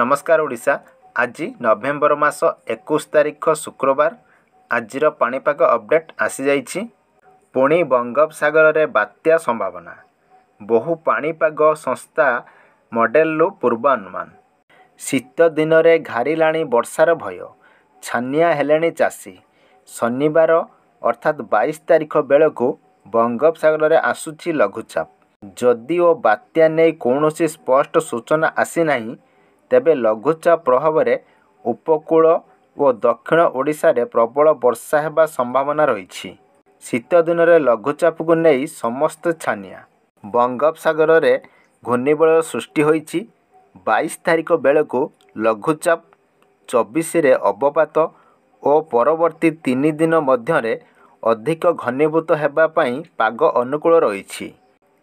ନମସ୍କାର ଓଡ଼ିଶା। ଆଜି ନଭେମ୍ବର ମାସ 21 ତାରିଖ ଶୁକ୍ରବାର। ଆଜିର ପାଣିପାଗ ଅପଡେଟ୍ ଆସିଯାଇଛି। ପୁଣି ବଙ୍ଗୋପସାଗରରେ ବାତ୍ୟା ସମ୍ଭାବନା। ବହୁ ପାଣିପାଗ ସଂସ୍ଥା ମଡେଲରୁ ପୂର୍ବାନୁମାନ। ଶୀତ ଦିନରେ ଘାରିଲାଣି ବର୍ଷାର ଭୟ, ଛାନିଆ ହେଲେଣି ଚାଷୀ। ଶନିବାର ଅର୍ଥାତ୍ 22 ତାରିଖ ବେଳକୁ ବଙ୍ଗୋପସାଗରରେ ଆସୁଛି ଲଘୁଚାପ। ଯଦିଓ ବାତ୍ୟା ନେଇ କୌଣସି ସ୍ପଷ୍ଟ ସୂଚନା ଆସିନାହିଁ, ତେବେ ଲଘୁଚାପ ପ୍ରଭାବରେ ଉପକୂଳ ଓ ଦକ୍ଷିଣ ଓଡ଼ିଶାରେ ପ୍ରବଳ ବର୍ଷା ହେବା ସମ୍ଭାବନା ରହିଛି। ଶୀତଦିନରେ ଲଘୁଚାପକୁ ନେଇ ସମସ୍ତେ ଛାନିଆ। ବଙ୍ଗୋପସାଗରରେ ଘୂର୍ଣ୍ଣିବଳୟ ସୃଷ୍ଟି ହୋଇଛି। 22 ତାରିଖ ବେଳକୁ ଲଘୁଚାପ, 24ରେ ଅବପାତ ଓ ପରବର୍ତ୍ତୀ 3 ଦିନ ମଧ୍ୟରେ ଅଧିକ ଘନୀଭୂତ ହେବା ପାଇଁ ପାଗ ଅନୁକୂଳ ରହିଛି।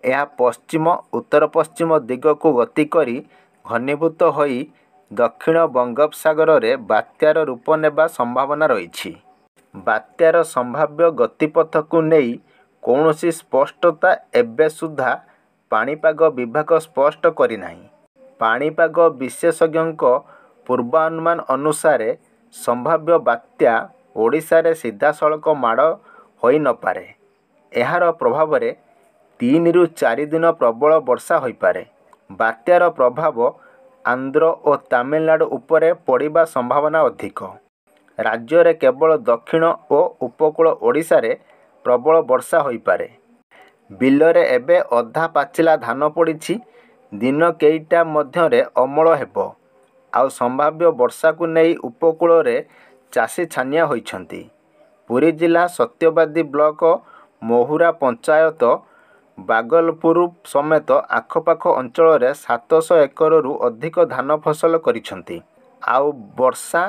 ଏହା ପଶ୍ଚିମ ଉତ୍ତରପଶ୍ଚିମ ଦିଗକୁ ଗତି କରି ଘନୀଭୂତ ହୋଇ ଦକ୍ଷିଣ ବଙ୍ଗୋପସାଗରରେ ବାତ୍ୟାର ରୂପ ନେବା ସମ୍ଭାବନା ରହିଛି। ବାତ୍ୟାର ସମ୍ଭାବ୍ୟ ଗତିପଥକୁ ନେଇ କୌଣସି ସ୍ପଷ୍ଟତା ଏବେ ସୁଦ୍ଧା ପାଣିପାଗ ବିଭାଗ ସ୍ପଷ୍ଟ କରିନାହିଁ। ପାଣିପାଗ ବିଶେଷଜ୍ଞଙ୍କ ପୂର୍ବାନୁମାନ ଅନୁସାରେ ସମ୍ଭାବ୍ୟ ବାତ୍ୟା ଓଡ଼ିଶାରେ ସିଧାସଳଖ ମାଡ଼ ହୋଇନପାରେ। ଏହାର ପ୍ରଭାବରେ 3ରୁ 4 ଦିନ ପ୍ରବଳ ବର୍ଷା ହୋଇପାରେ। ବାତ୍ୟାର ପ୍ରଭାବ ଆନ୍ଧ୍ର ଓ ତାମିଲନାଡୁ ଉପରେ ପଡ଼ିବା ସମ୍ଭାବନା ଅଧିକ। ରାଜ୍ୟରେ କେବଳ ଦକ୍ଷିଣ ଓ ଉପକୂଳ ଓଡ଼ିଶାରେ ପ୍ରବଳ ବର୍ଷା ହୋଇପାରେ। ବିଲରେ ଏବେ ଅଧା ପାଚିଲା ଧାନ ପଡ଼ିଛି। ଦିନ କେଇଟା ମଧ୍ୟରେ ଅମଳ ହେବ। ଆଉ ସମ୍ଭାବ୍ୟ ବର୍ଷାକୁ ନେଇ ଉପକୂଳରେ ଚାଷୀ ଛାନିଆ ହୋଇଛନ୍ତି। ପୁରୀ ଜିଲ୍ଲା ସତ୍ୟବାଦୀ ବ୍ଲକ ମହୁରା ପଞ୍ଚାୟତ ବାଗଲପୁର ସମେତ ଆଖପାଖ ଅଞ୍ଚଳରେ 700 ଏକରରୁ ଅଧିକ ଧାନ ଫସଲ କରିଛନ୍ତି। ଆଉ ବର୍ଷା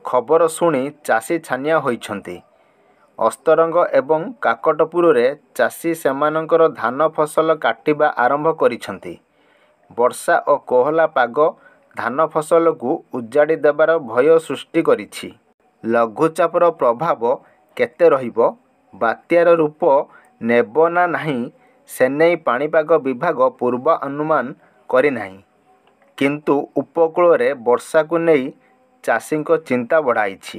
ଖବର ଶୁଣି ଚାଷୀ ଛାନିଆ ହୋଇଛନ୍ତି। ଅସ୍ତରଙ୍ଗ ଏବଂ କାକଟପୁରରେ ଚାଷୀ ସେମାନଙ୍କର ଧାନ ଫସଲ କାଟିବା ଆରମ୍ଭ କରିଛନ୍ତି। ବର୍ଷା ଓ କୋହଲା ପାଗ ଧାନ ଫସଲକୁ ଉଜାଡ଼ି ଦେବାର ଭୟ ସୃଷ୍ଟି କରିଛି। ଲଘୁଚାପର ପ୍ରଭାବ କେତେ ରହିବ, ବାତ୍ୟାର ରୂପ ନେବ ନା ନାହିଁ ସେନେଇ ପାଣିପାଗ ବିଭାଗ ପୂର୍ବାନୁମାନ କରିନାହିଁ। କିନ୍ତୁ ଉପକୂଳରେ ବର୍ଷାକୁ ନେଇ ଚାଷୀଙ୍କ ଚିନ୍ତା ବଢ଼ାଇଛି।